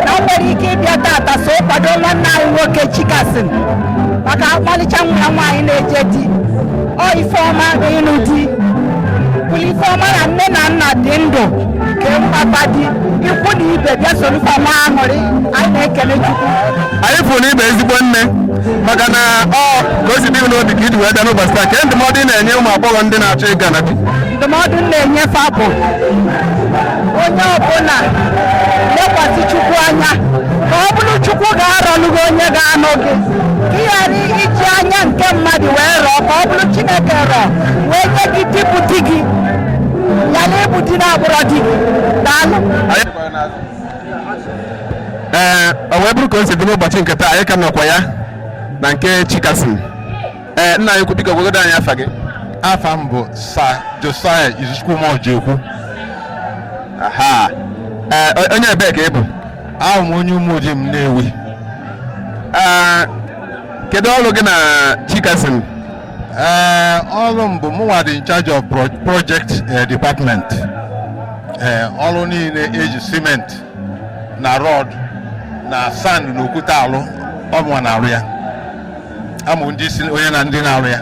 na o nwere ike ịbịa tata so kwado nwanne anyị nwoke Chikason maka ọmalịcha nwa ya nwaanyị na-eje di. Ọ ifeọma ịnụ di bụrụ ifeọma na nne na nna dị ndụ ke mkpata di, ikwu na ibe bịa soro fa nwa aṅụrị. Anyị na-ekele Chukwu. Anyị fụrụ na ibe ezigbo nne, maka na ọ ka o si dị gị n'obi ka iji wee bịa n'ụbọchị taa. Kee ndụmọdụ ị na-enye ụmụ agbọghọ ndị na-achọ ịga na di? Ndụmọdụ m na-enyefe bụ, onye ọbụla lekwasị Chukwu anya, ka ọ bụrụ Chukwu ga-arọlụ gị onye ga-anụ gị, ka ị ghara iji anya nke mmadụ wee rọọ, ka ọ bụrụ Chineke rọọ wee nye gị di bụ di gị, ya na ịbụ di na-abụrọ di gị. Daalụ. Ee, ọ wee bụrụ ka o si dị n'ụbọchị nke taa, anyị ka nọkwa ya na nke Chikason. Ee, nna anyị ukwu, biko gwagodo anyị afa gị. Afa m bụ Sir Josiah Izuchukwuma Ojekwu. Aha, ee, onye ebee ka ị bụ? Ahụ m onye Umudim, Nnewi. Ee, kedu ọrụ gị na Chikason? Ee, ọrụ m bụ mụnwa dị in charge of project department. Ee, ọrụ niile eji cement na rod na sand na okwute alụ, ọmụnwa na-arụ ya. Amụ ndị isi onye na ndị na-arụ ya.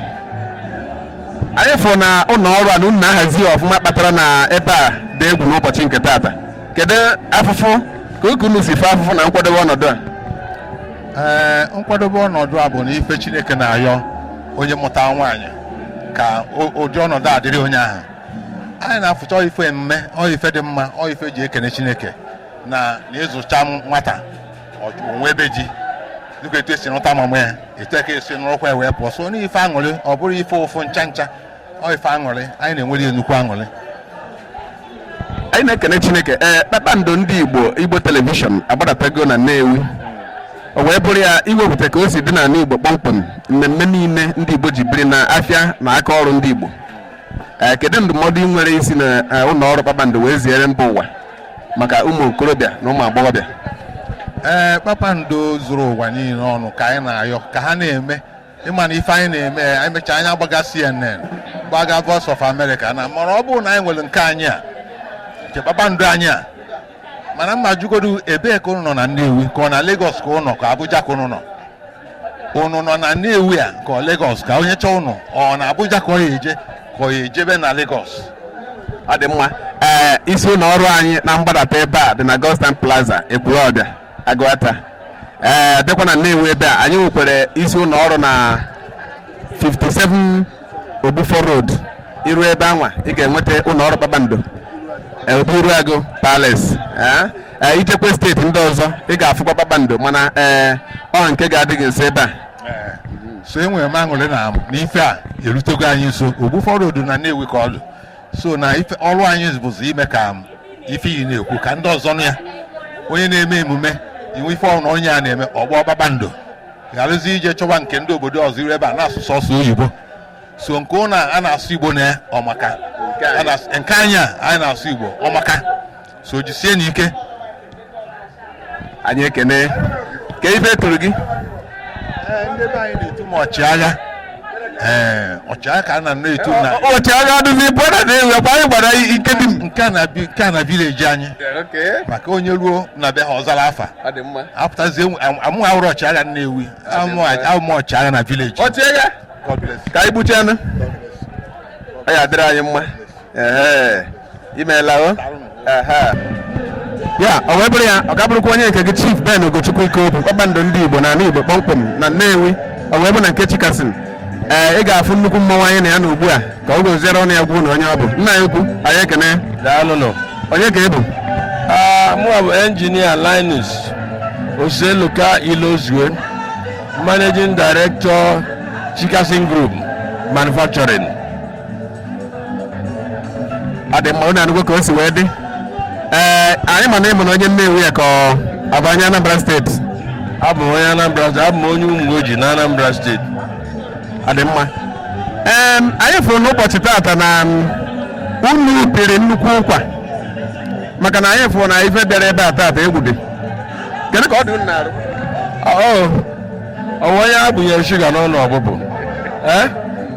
Anyị fụrụ na ụlọ ọrụ a na unu na-ahazi ya ọfụma, kpatara na ebe a dị egwu n'ụbọchị nke taata. Kedu afụfụ ka oge unu si fee afụfụ na nkwadobe ọnọdụ a? Ee, nkwadobe ọnọdụ a bụ na ife Chineke na-ayọ onye mụta nwaanyị ka ụdị ọnọdụ a dịrị onye ahụ. Anyị na-afụcha ife emume ọ, ife dị mma ọ, ife ji ekene Chineke na ịzụcha nwata onwe ebe ji dịka etu esi nụta mama ya, etu ka esi nụrụkwa ya wee pụọ. So n'ife aṅụrị, ọ bụrụ ife ụfụ ncha ncha, ọ ife aṅụrị, anyị na-enwere ya nnukwu aṅụrị. Anyị na-ekene Chineke. Ee, Kpakpando ndị Igbo, Igbo Television agbadatago na Nnewi, o wee bụrụ ya iwepụta ka o si dị n'ala Igbo kpọmkwem, mmemme niile ndị Igbo ji biri na afịa na aka ọrụ ndị Igbo. Ee, kedu ndụmọdụ ị nwere isi na ụlọ ọrụ Kpakpando wee ziere mba ụwa maka ụmụ okorobịa na ụmụ agbọghọbịa? Ee, Kpakpando zuru ụwa niile ọnụ ka anyị na-ayọ ka ha na-eme. Ịma na ife anyị na-eme, anyị mechaa, anyị agbaga CNN, gbaga Voice of America, na mana ọ bụrụ na anyị nwere nke anyị a, nke Kpakpando anyị a, mana mma jụgodu, ebee ka unu nọ na Nnewi, ka ọ na Lagos ka unu nọ, ka Abuja ka unu nọ? Unu nọ na Nnewi a ka ọ Lagos ka onye chọọ unu, ọ na Abuja ka ọ ya eje, ka ọ ya ejebe na Lagos? Ọ dị mma. Ee, isi ụlọ ọrụ anyị na mgbadata ebe a dị na Gostan Plaza, Ekwulọbịa, Agụata. Ee, dịkwa na Nnewi ebe a, anyị nwekwara isi ụlọ ọrụ na 57 Ogbufo Road. Iru ebe anwa, ị ga-enweta ụlọ ọrụ Kpakpando, Obi Uruagụ Palace. Ee, ijekwe steeti ndị ọzọ, ị ga-afụkwa Kpakpando, mana ee, ọ nke ga-adị gị nso ebe a. So enwere m aṅụrị na ife a erutego anyị nso. Ogbufo Road na Nnewi ka ọ dị. So na ife ọrụ anyị bụzi ime ka ife iyi na-ekwu ka ndị ọzọ nụ ya. Onye na-eme emume Inwe ife ọbụla onye a na-eme, ọgbọ kpakpando gharụzi ije chọba nke ndị obodo ọzọ iru ebe a na-asụ sọsọ oyibo. So nke ụnụ a na-asụ Igbo na ọmaka. Nke anyị a anyị na-asụ Igbo ọmaka, so jisie n'ike. Anyị ekene. Ka ife tụrụ gị? Ndị be anyị na-etu m ọchịagha. Ee, ọchịagha ka a na-etu m na Ọchịagha adụzi bụda na-ewe kwa anyị gbara ike dị m. Nke a na village anyị, maka onye ruo na be ha ọzara afa apụtazie. Amụ awụrụ ọchịagha Nnewi, amụ ọchịagha na village. Ọchịagha. God bless. Ka anyị gbuchianụ, ọ ya adịrị anyị mma. Ehe, imeela o. Ehe. Ya ọ wee bụrụ ya, ọ ga-abụrụkwa onye nke gị, Chief Ben Ugochukwu Ikeokwu, kpakpando ndị Igbo na ala Igbo kpọmkwem na Nnewi. Ọ wee bụ na nke Chikason, ee, ị ga-afụ nnukwu mmọnwụ anyị na ya na ugbu a ka ọ goziere ọnụ ya gwuo na onye ọ bụ. Nna anyị ukwu, anyị ekene. Daalụnụ. Onye ka ị bụ? Mụ bụ Engineer Linus Oseloka Ilozue, Managing Director, Chikason Group Manufacturing. Ọ dị mma. Unu anụgo ka o si wee dị. Ee, anyị ma na ịmụ na onye Nnewi ya ka ọ bụ onye Anambra Steeti? Abụ m onye Anambra Steeti, abụ m onye Umuoji na Anambra Steeti. Ọ dị mma. Ee, anyị fụrụ n'ụbọchị taata na unu pịrị nnukwu ụkwa, maka na anyị fụrụ na ife bịara ebe a taata egwu dị. Kedu ka ọ dị unu na-arụ? Ọ bụ onye agbụnyere shuga n'ọnụ ọbụbụ. Ee,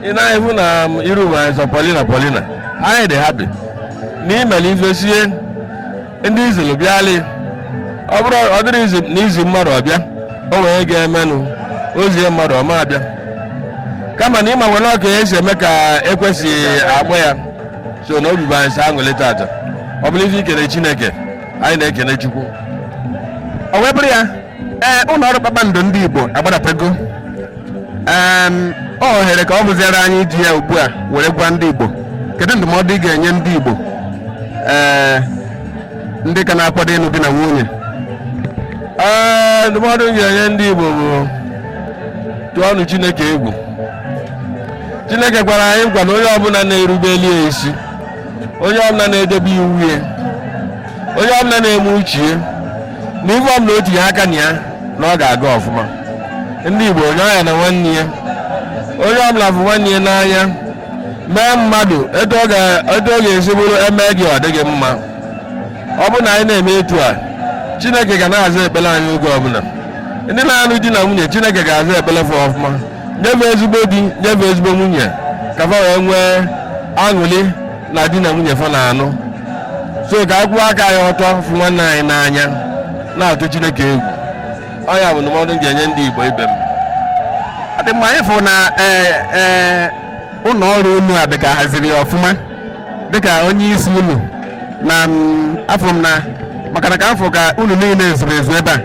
ị na-efu na iru bụ anyị sọ Paulina Paulina. Anyị dị happy na imere ife sie ndị izulu bịalị. Ọ bụrụ ọ dịrị izu na izu mmadụ ọbịa, o nwere ga-emenụ ozie mmadụ ọma abịa, kama na ịma nwere ọka esi eme ka ekwesị akpọ ya. So na obi bụ anyị sọ aṅụrị tata. Ọ bụrụ ife ikele Chineke, anyị na-ekele Chukwu. Ọ wee bụrụ ya, ee, ụlọ ọrụ kpakpando ndị Igbo agbadatago. Ọ ohere ka ọ bụziara anyị iji ya ugbu a were gwa ndị Igbo, kedu ndụmọdụ ị ga-enye ndị Igbo, ee, ndị ka na-akwado ịnụ di na nwunye? Ee, ndụmọdụ m ga-enye ndị Igbo bụ tụọnụ Chineke egwu. Chineke gwara anyị nkwa na onye ọbụla na-erubeli ya isi, onye ọbụla na-edebe iwu ya, onye ọbụla na-eme uche ya, na ife ọbụla o tinye aka na ya, na ọ ga-aga ọfụma. Ndị Igbo, onye ọya na nwanne ya, onye ọbụla fụ nwanne ya n'anya, mee mmadụ etu ọ ga-esi bụrụ eme gị ọ dịghị mma. Ọ bụrụ na anyị na-eme etu a, Chineke ga na-aza ekpere anyị oge ọbụla. Ndị na-alụ di na nwunye, Chineke ga-aza ekpere fụ ọfụma, nyefe ezigbo di, nyefe ezigbo nwunye, ka fa wee nwee aṅụrị na di na nwunye fa na-anụ. So ka akwụkwọ aka anyị ọtọ, fụ nwanne anyị n'anya, na-atụ Chineke egwu. Ọ ya bụ ndụmọdụ m ga-enye ndị Igbo ibe m. Ọ dị mma. Anyị fụrụ na ee ee ụlọ ọrụ unu a dịka haziri ya ọfụma, dịka onye isi unu na afọ m na maka na ka afọ ka unu niile zuru ezu ebe a.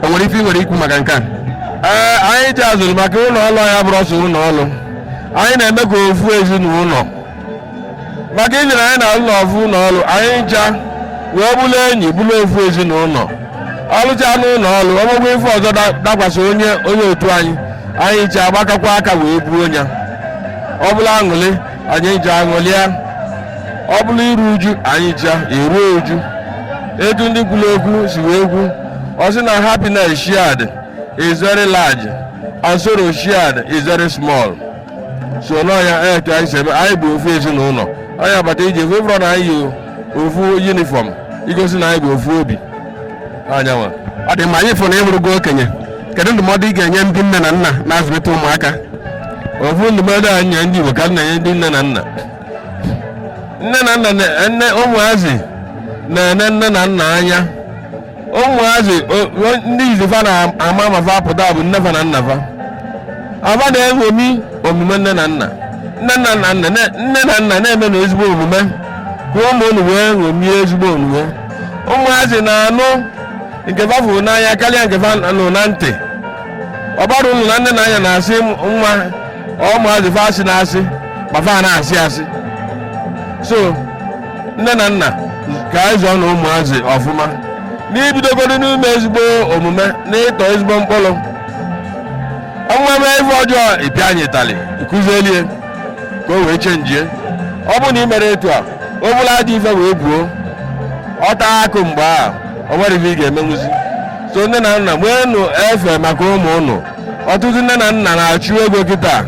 O nwere ife ị nwere ikwu maka nke a? Ee, anyị ji azụrụ maka ụlọ ọrụ anyị bụrụ ọsọ ụlọ ọrụ anyị na-eme ka ofu ezinụlọ, maka ijiri anyị na-alụ n'ofu ụlọ ọrụ anyị ncha wee bụrụ enyi, bụrụ ofu ezinụlọ. Ọlụcha n'ụlọ ọrụ, ọgbọgwọ ife ọzọ dakwasị onye onye otu anyị, anyị ncha agbakọkwa aka wee buo ya. Ọ bụla aṅụrị, anyị ncha aṅụrịa. Ọ bụla iru uju, anyị ncha eruo uju. Etu ndị kwuru okwu si wee kwu, ọ sị na happiness shared is very large and sorrow shared is very small. So n'ọnya etu anyị si eme, anyị bụ ofu ezinụlọ. Onye agbata iji efu ịfụrụ na anyị yi ofu uniform igosi na anyị bụ ofu obi anyanwa. Ọ dị mma. Anyị fụrụ na ị bụrụgo okenye. Kedu ndụmọdụ ị ga-enye ndị nne na nna na-azụlite ụmụaka? Ofu ndụmọdụ anyị nye ndị Igbo ka m na-enye ndị nne na nna. Nne na nna nne ụmụazị na-ene nne na nna anya. Ụmụazị ndị izifa na-ama ma fa pụta bụ nne fa na nna fa. Aba na-eṅomi omume nne na nna. Nne na nna nne na nna na-eme na ezigbo omume ka ụmụ unu wee ṅomie ezigbo omume. Ụmụazị na-anụ nke fa fụrụ n'anya karịa nke fa nụ na ntị. Ọ bara unu na nne na anya na-asị nwa ụmụazị fa asị na-asị ma fa na-asị asị. So nne na nna, ka anyị zụọ na ụmụazị ọfụma n'ibidogoro n'ime ezigbo omume na ịtọ ezigbo mkpụrụ. Ọnwa mee ife ọjọọ, ịpịa anyị ịtalị, ịkụzielie ka o wee chenjie. Ọ bụrụ na ị mere etu a, o bụla ajọ ife wee buo ọ taa akụ, mgbe a o nwere ife ị ga-emenwuzi. So nne na nna, nweenụ efe maka ụmụ ụnụ. Ọtụtụ nne na nna na-achụ ego kịta,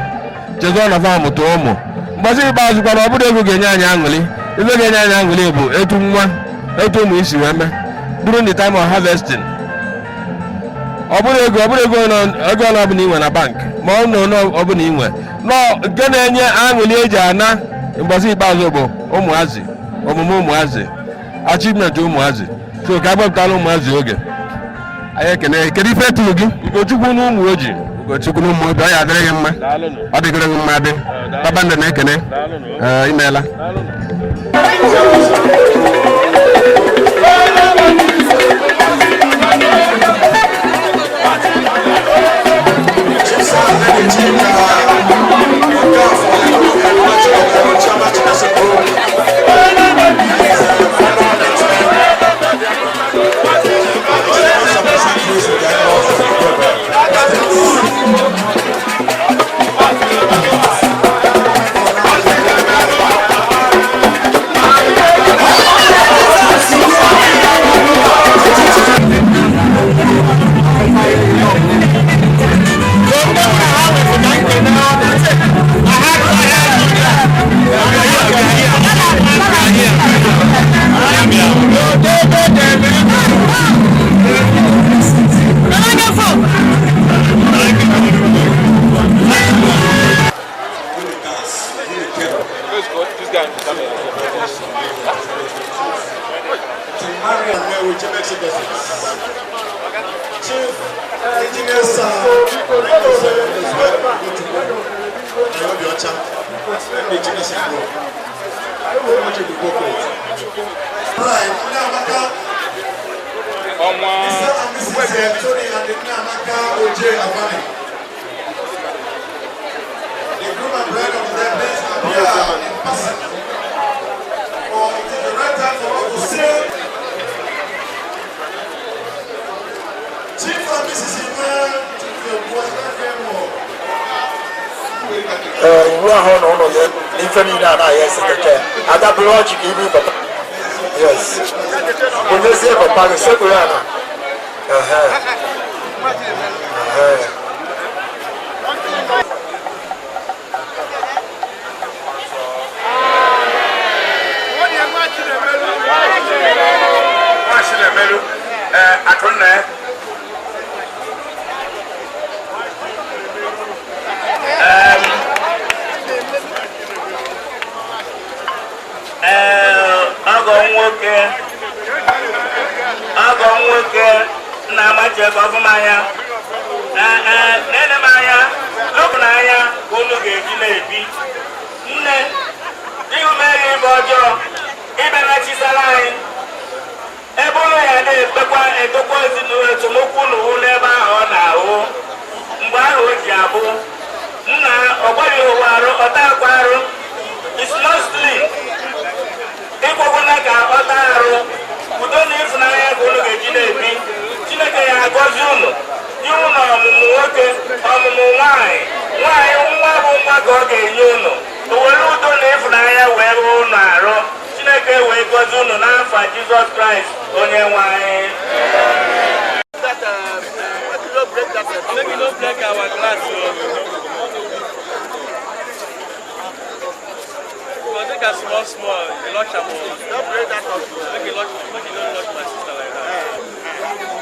chezọ na fa mụta ụmụ. Mgbasị ikpeazụ kwana, ọ bụrụ ego ga-enye anyị aṅụrị, ife ga-enye anyị aṅụrị bụ etu nwa, etu ụmụ isi wee mee during the time of harvesting. Ọ bụrụ ego, ọ bụrụ ego ego ọ ọbụla inwe na bank, ma ọ nọ ọbụla inwe nọ, nke na-enye aṅụrị eji ana mgbasị ikpeazụ bụ ụmụazị, omume ụmụazị, achievement ụmụazị. So ka agbapụtala ụmụazị oge. Anyị ekene. Kedu ife tụrụ gị? Ugochukwu na ụmụ oji. Ugochukwu na ụmụ obi, ọ ya adịrị gị mma, ọ dịgịrị gị mma. Dị Kpakpando na-ekene. Ee, imeela. Chief Engineer Sir, Nairobi Ocha, MD Chinese Group. Right, Nnamaka, Mr. and Mrs. Tony and Nnamaka Oje Avani. The groom and bride of the day, please appear in person. For it is the right time for us to say Chief and Mrs. Emmanuel Chief. Ee, iwu ahụ na ụlọ ya n'ife niile a na-ahịa esitecha ya ada bụrụ ọchị ka ibu papa. Yes, onyezie papa gị sekpuru ala. Ehe. Ehe. Nwachinemelu, ee, Akụnna ya. Ee, ọgọ nwoke, ọgọ nwoke na-amachekọ ọfụma anya. Ee, nene m anya lụpụ n'anya ka unu ga-eji na-ebi. Nne, ihu mere ibe ọjọọ ịbịanachisara anyị ebe ụlọ ya na-ekpekwa edokwa ezinụlọ esemokwu n'uwu n'ebe ahụ ọ na-ahụ mgbe ahụ o ji abụ nna ọ gbaghị ụwa arụ ọta akwa arụ. It's not slim ịkwekwana ka ọ taa arụ. Udo na ịfụnanya ka unu ga-eji na-ebi. Chineke ya agọzi unu, nye unu ọmụmụ nwoke, ọmụmụ nwanyị, nwanyị nwa bụ nwa ka ọ ga-enye unu. O were udo na ịfụnanya wee rụọ unu arụ. Chineke wee gọzie unu n'afa Jizọs Kraịst onye nwe anyị. Make you no break our glass o. We go take am small small, you lodge am o. Don't break that up. Make you lodge, make you no lodge my sister like that.